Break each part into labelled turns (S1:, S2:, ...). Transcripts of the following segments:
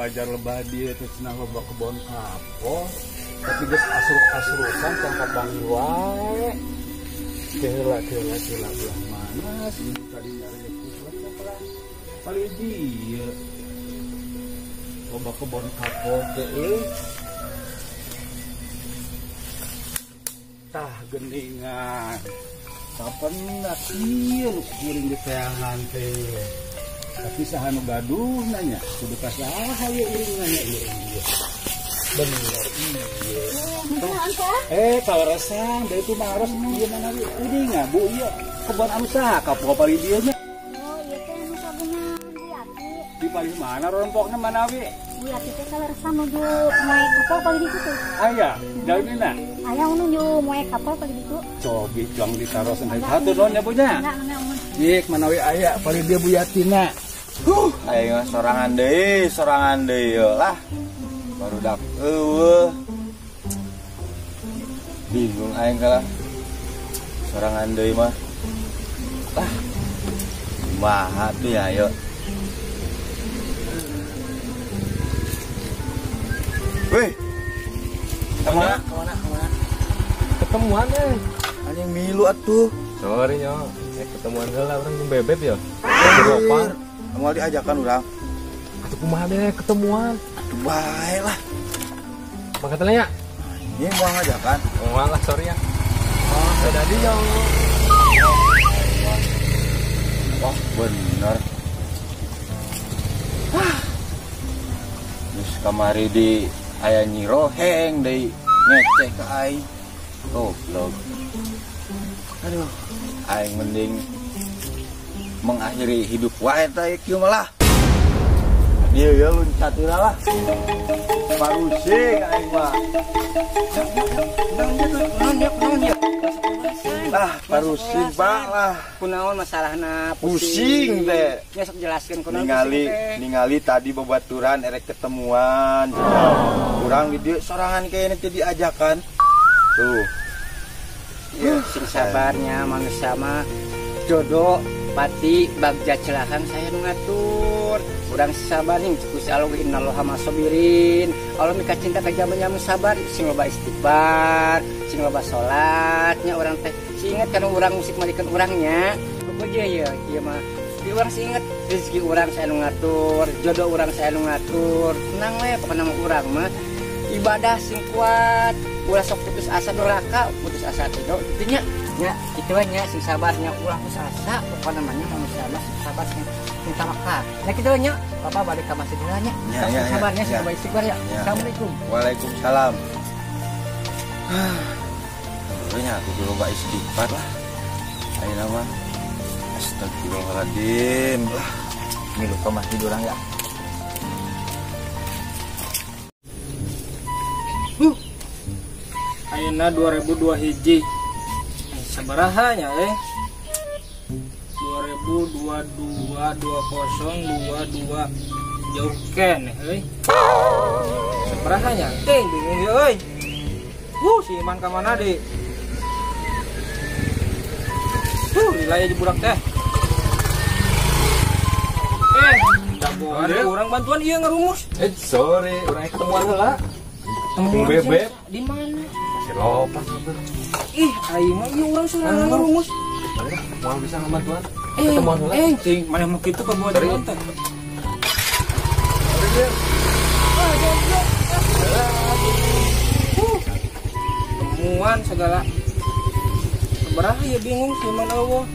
S1: Majar lebah dieu teh cenah loba kebon kapok. Tapi geus asruk-asrukan tong kapanggih wae. Keheula keheula keheula belah mana sih tadi nyari kuat paling dieu. Loba kebon kapok teh euy. Tah geningan. Kapan ieu nu kuring diteangan teh. Tapi saha nu gaduh nanya, kudu ka saha ieu uring nanya ieu ieu. Bener ieu. Eh, kaleresan da itu mah aros ieu mana uring bu ieu kebon anu saha kapok palih dieu nya.
S2: Oh, ieu teh anu sagungan Bu Yati.
S1: Di palih mana rompokna manawi?
S2: Bu Yati teh kaleresan nuju moe kapok palih ditu tuh.
S1: Aya, jalmina.
S2: Aya nuju moe kapok palih ditu.
S1: Cobi juang ditarosan teh hatur nuhun nya Bu nya. Jik manawi aya palih dieu Bu Yatina.
S3: Huh, aing mah sorangan deui lah. Barudak eueuh. Bingung aing kalah. Sorangan deui mah. Lah. Kumaha tuh ya ayo. Weh. Kemana? Kemana?
S4: Ketemuan eh.
S3: Anjing milu atuh.
S4: Sorry nyo, ketemuan heula urang jeung Bebeb ya. Eropa.
S3: Moal diajakan urang.
S4: Atuh kumaha deh ketemuan.
S3: Atuh bae lah.
S4: Mangkat nya.
S3: Ieu moal ngajakan.
S4: Moal lah sorry ya. Oh, jadi yo.
S3: Wah, bener. Wah. Geus kamari di aya Nyi Roheng deui ngeceh ka aing. Goblok. Aduh, aing mending mengakhiri hidup wae teh kieu malah. Ieu ya luncat heula lah. Parusing aing mah.
S5: Naon ya?
S3: Ah, parusing Pak lah.
S5: Kunaon masalahna
S3: pusing teh.
S5: Nya sok jelaskeun kunaon.
S3: Ningali tadi babaturan erek ketemuan. Kurang di dieu sorangan kayaknya teh diajakan. Tuh.
S5: Ya, sing sabarnya manusia mah jodoh pati bagja celakang saya nu ngatur. Urang sabar ning Gusti Allah innallaha masabirin. Allah mika cinta ka jalma nu sabar, sing loba istighfar, sing loba salat nya urang teh. Si inget kana urang musik malikeun urangnya. Bebeje ye ieu mah. Di urang si inget rezeki urang saya nu ngatur, jodoh urang saya nu ngatur. Tenang we pokona mah urang mah ibadah sing kuat, ulah sok putus asa doraka, putus asa teh do kitu nya. Nya kitu we nya sing sabarnya ulah putus asa, pokona mah nya manusia mah sing sabar sing tawakal. Nah kitu we nya, Bapak balik ka masjid heula nya. Sing sabarnya sing loba istighfar ya. Assalamualaikum.
S3: Waalaikumsalam. Nya aku kudu loba istighfar lah. Ayeuna mah astagfirullahaladzim lah. Milu ka masjid urang ya.
S6: Ayeuna 2002 hiji. Sabaraha nya 2022 2022 jauh keneh euy. Sabaraha nya? Teh bingung ieu euy. Si Iman ka mana deui? Lila ya budak teh. Jagoan urang bantuan ieu ngarumus.
S4: Sorry, urang ketemuan heula. Ketemu Bebeb
S6: di mana?
S4: Masih lopat tuh.
S6: Ih, aing mah ieu urang sorangan ngarumus.
S4: Moal bisa ngabantuan. Ketemuan heula.
S6: Cing, maneh mah kitu ka buat teh. Ketemuan segala. Sabaraha ya bingung si Iman Allah.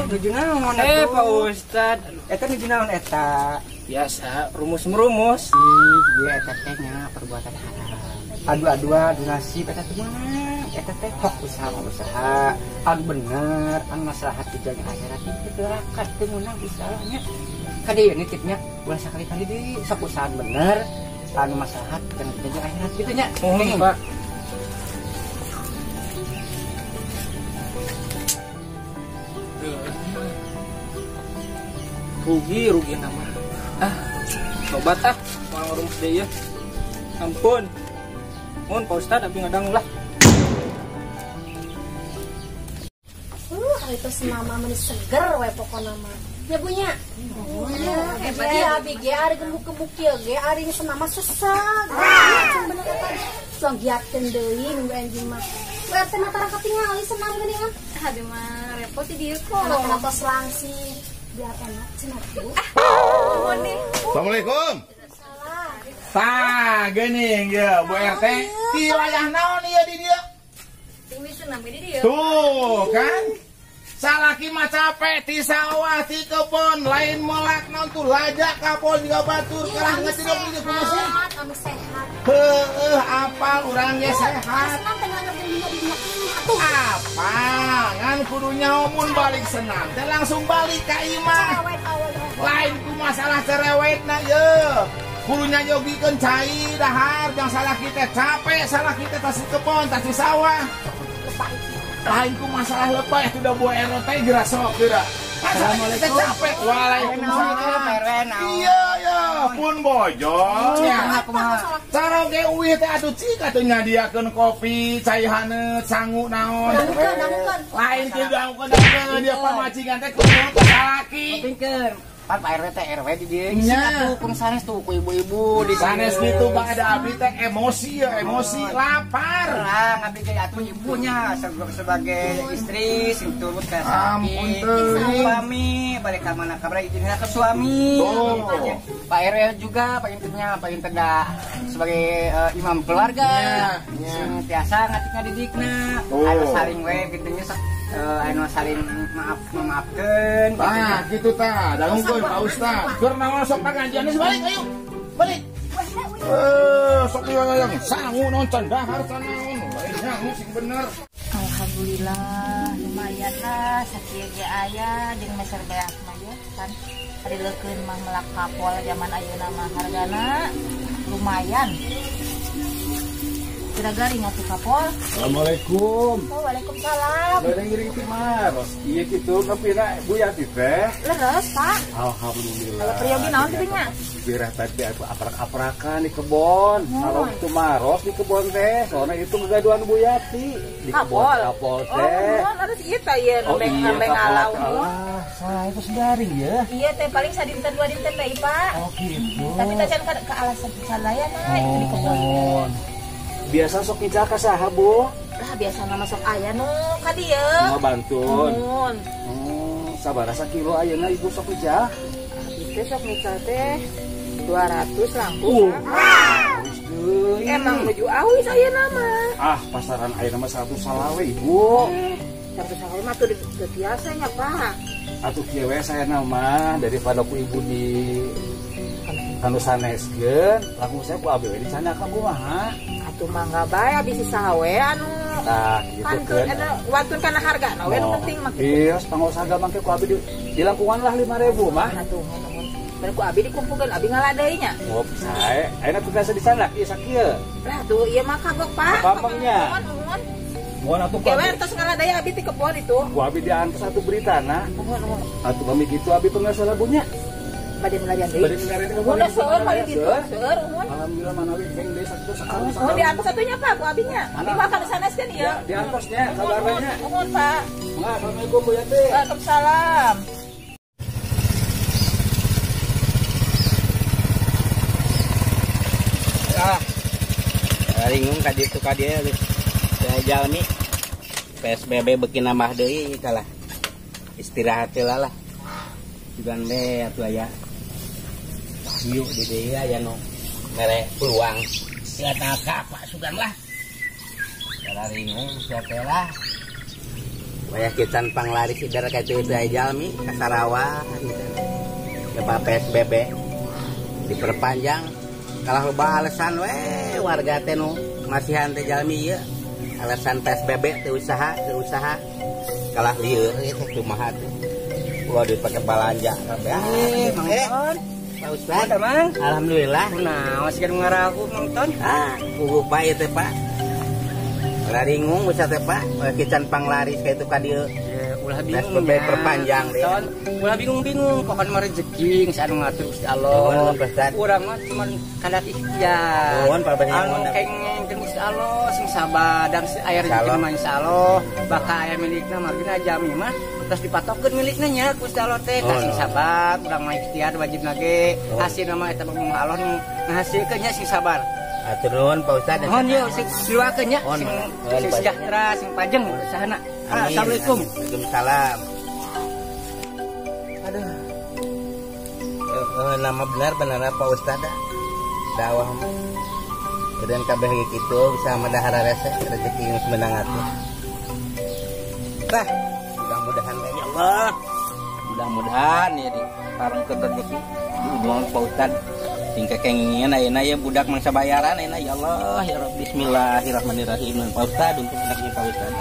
S5: Nuju naon atuh?
S6: Pak Ustad.
S5: Eta nuju naon eta?
S6: Biasa, rumus-merumus.
S5: Ih, ieu eta teh nya perbuatan haram. Adu-adua, adu nasib eta teh mah. Eta teh hok usaha-usaha. Anu bener, anu maslahat tujuan akhirat itu teu teu meunang usaha nya. Kade ieu nitipnya ulah sakali-kali deui sok usaha bener, anu maslahat tujuan akhirat kitu nya.
S6: Mohon, Pak. Rugi nama. Ah, tobat ah, orang rumus deh ya. Ampun. Mun Pak Ustad tapi ngadang lah.
S2: Hari itu semama meni seger we pokona mah. Ya punya. Hebat ya abi ge ari gemuk-gemuk ieu ge ari senam mah seseg. Cuma bener eta. Sok giatkeun deui nunggu anjing mah. Bu RT mah tara katingali senam geuningan.
S7: Abi mah repot di dieu kok.
S2: Kenapa selangsi biar enak cenah Bu.
S7: Ah, nih.
S1: Assalamualaikum. Tah, geuning ye Bu RT. Ti wayah naon ieu di dieu?
S7: Tinggi senam di dieu.
S1: Tuh kan. Salaki mah capek ti sawah ti kebon lain molak naon tuh lajak kapol juga batur kalah ngetirok di kumaha
S2: anu sehat.
S1: Heueuh apal urang ge sehat.
S2: Senam teh ngerti dina atuh.
S1: Apal ngan kudu nyaomun balik senam teh langsung balik ka imah. Lain ku masalah cerewetna ye. Kudu nyayogikeun cai dahar jang salaki teh capek salaki teh tas di kebon tas di sawah. Lain ku masalah lepas itu udah buat RT geura sok geura. Assalamualaikum. Capek. Waalaikumsalam. Iya ya, pun bojong. Cara ge uih teh atuh cik atuh nyadiakeun kopi, cai haneut, sangu naon. Lain kieu dangukeun dia pamajikan teh kudu ka salaki.
S5: Pingkeun. Pan Pak RW teh RW di dieu. Nya tuh sanes tuh ku ibu-ibu di
S1: sanes kitu Bang ada abdi teh emosi ya, emosi lapar.
S5: Lah ngabdi ge atuh ibunya sebagai istri sing turut ka
S1: ampun teuing
S5: suami balik ka mana kabar izinna ke suami. Pak RW juga paling paling teda sebagai imam keluarga. Sing tiasa ngatik ngadidikna. Anu saling we kitu nya anu saling maaf memaafkeun.
S1: Tah kitu tah, dangukeun Pak Ustad. Keur naon sok pangajian geus balik ayo. Balik. Sok yang sangu naon can dahar can naon. Lain nyangu sing bener.
S7: Alhamdulillah lumayan lah sakieu ge aya jeung meser beak mah ye kan. Ari leukeun mah melak kapol zaman ayeuna mah hargana lumayan. Tidak garing atuh kapol.
S1: Assalamualaikum.
S2: Oh, waalaikumsalam.
S1: Bade ngiring ti maros. Ieu kitu kapira Bu Yati teh.
S7: Leres, Pak.
S1: Alhamdulillah.
S7: Kalau priyogi naon kitu nya?
S1: Birah tadi aprak-aprakan di kebon. Kalau itu maros di kebon teh, soalnya itu kegaduhan Bu Yati di kebon kapol teh.
S7: Oh, nuhun harus ieu teh ieu nembeng alau.
S1: Ah, salah itu sedaring ya.
S7: Iya teh paling sadinten dua dinten teh, Pak.
S1: Oh, gitu.
S7: Tapi tacan ke alasan sadayana itu di kebon.
S1: Biasa sok ngical ka saha, Bu?
S7: Lah biasa nama sok aya nu ka dieu.
S1: Mau bantun. Sabaraha sakilo ayeuna ibu sok ngical?
S7: Abdi teh sok ngical teh 200 langkung. Emang menuju awis ayeuna mah.
S1: Ah, pasaran ayeuna mah 100 salawe, Ibu.
S7: 100 salawe mah tuh teu biasa nya, Pak.
S1: Atuh kieu we saena mah daripada ku ibu di kanu saneskeun, langkung saya ku abdi we di sana ka kumaha?
S7: Atuh mangga bae abdi sisa we anu.
S1: Tah kitu keun.
S7: Wantun kana hargana we nu penting mah kitu.
S1: Iya, pangaos harga mangke ku abdi di langkungan lah 5000 mah.
S7: Atuh nuhun. Bari ku abdi dikumpulkeun abdi ngala deui nya.
S1: Oh, sae. Ayeuna tuh biasa di sana ieu sakieu.
S7: Lah tuh ieu mah kagok Pak.
S1: Kampungnya.
S7: Nuhun.
S1: Nuhun atuh ku abdi.
S7: Tos ngala deui abdi ti kebon itu.
S1: Ku abdi diantos atuh beritana.
S7: Nuhun nuhun.
S1: Atuh kami kitu abdi pengasal labunya.
S7: Bade melarian deui.
S1: Bade melarian deui.
S7: Mun seueur kali kitu. Seueur mun.
S1: Alhamdulillah manawi geng deui sakitu sakarung.
S7: Oh, diantos atunya Pak ku abinya. Abi mah ka saneskeun ieu.
S1: Diantosnya kabarnya.
S7: Nuhun Pak.
S1: Assalamualaikum Bu Yati.
S7: Waalaikumsalam.
S5: Ah. Ringung ka ditu ka dieu geus. Jalmi PSBB beuki nambah deui kalah. Istirahat heula lah. Jugan be atuh aya wahyu di dieu aya nu mere peluang. Ya tak Pak sugan lah. Ringung sia teh lah. Wayah kitan panglaris idar ka teu teh jalmi ka Sarawak gitu. Ya PSBB diperpanjang kalah loba alasan we warga teh nu masihan teh jalmi ieu. Alasan PSBB teu usaha kalah lieur ieu teh kumaha teh. Wah, duit pakai balanja kabeh. Mang Ton. Pak Ustad, Mang. Alhamdulillah. Kunaon sih ngaraku Mang Ton? Ah, puguh Pak ieu teh Pak. Laringung usah teh Pak, kican panglaris ka itu ka dieu. Ulah bingung ya.
S8: Perpanjang deh.
S5: Ulah bingung-bingung pokoknya mah rezeki geus anu ngatur Gusti Allah. Urang mah cuman kadar ikhtiar.
S8: Nuhun Pak Presiden.
S5: Anu kengeng Gusti Allah sing sabar dan aya rezeki mah insyaallah bakal aya milikna margina jami mah terus dipatokeun milikna nya Gusti Allah teh sing sabar urang mah ikhtiar wajibna ge hasilna mah eta mah Allah nu ngahasilkeun nya sing sabar.
S8: Atur nuhun Pak Ustad.
S5: Nuhun yeuh sing didoakeun nya sing sejahtera sing pajeng usahana. Assalamualaikum.
S8: Waalaikumsalam. Aduh. Nama benar-benar Pak Ustad dakwah mah. Dan kabeh kitu bisa madahara rese rezeki geus meunang atuh. Tah, mudah-mudahan ya Allah.
S9: Mudah-mudahan ya di parengkeun rezeki diuduan Pak Ustad. Sing kekengingan ayeuna ya budak mangsa bayaran ayeuna ya Allah ya Rabbi bismillahirrahmanirrahim. Pak Ustad untuk budaknya Pak Ustad.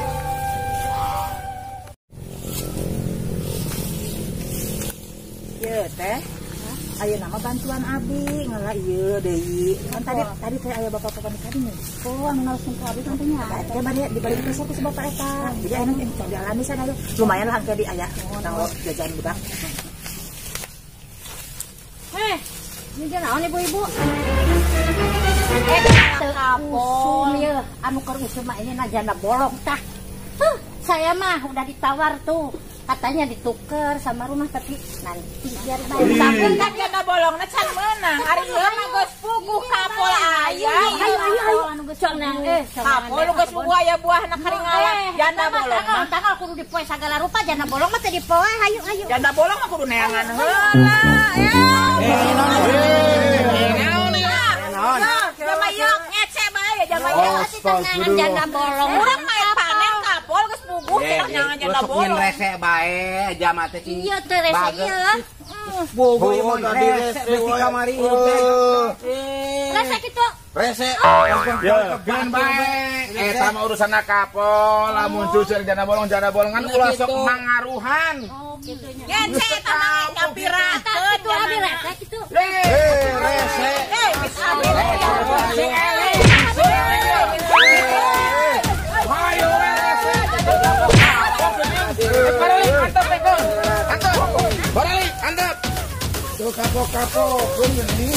S7: Ieu teh ayeuna mah bantuan abi ngalah ieu deui. Kan tadi teh aya bapak-bapak nu tadi nih.
S2: Oh, anu naroskeun ka abi kan teh nya.
S7: Teh bade dibalik ke ku bapak eta. Jadi anu jalan di sana lumayan lah engke di aya kanggo jajan budak.
S2: Heh, ini dia naon ibu-ibu? Teu kapol ieu anu keur usum mah ini na janda bolong tah. Huh, saya mah udah ditawar tuh. Katanya dituker sama rumah tapi nanti biar bayar.
S7: Tapi kan janda bolongna can meunang. Ari ieu mah geus puguh kapol aya.
S2: Ayo ayo ayo anu geus
S7: kapol geus puguh aya buahna karingalan. Janda bolong mah
S2: tanggal kudu dipoe sagala rupa janda bolong mah teu dipoe. Ayo ayo.
S7: Janda bolong mah kudu neangan heula.
S9: Naon
S7: naon? Jama ieu ngece bae jama ieu
S2: tenangan janda bolong.
S7: Urang mah panen kapol geus puguh cenah nyangan janda bolong.
S8: Rese bae jama teh cing.
S2: Iya teh rese ieu.
S8: Bogo ieu mah rese beuti kamari ieu teh.
S2: Rese kitu.
S8: Rese.
S1: Ya, kan bae. Eta mah urusanna kapol, lamun cucur janda bolong kan ulah sok mangaruhan.
S2: Oh, kitu nya.
S7: Ngece eta mah nyampirakeun
S2: kitu abi rese kitu.
S1: Rese.
S7: Eh, bisa abi.
S1: Sing eling. Hayo rese. Baralik antep ekon. Antep. Baralik antep. Tuh kapok-kapok gini.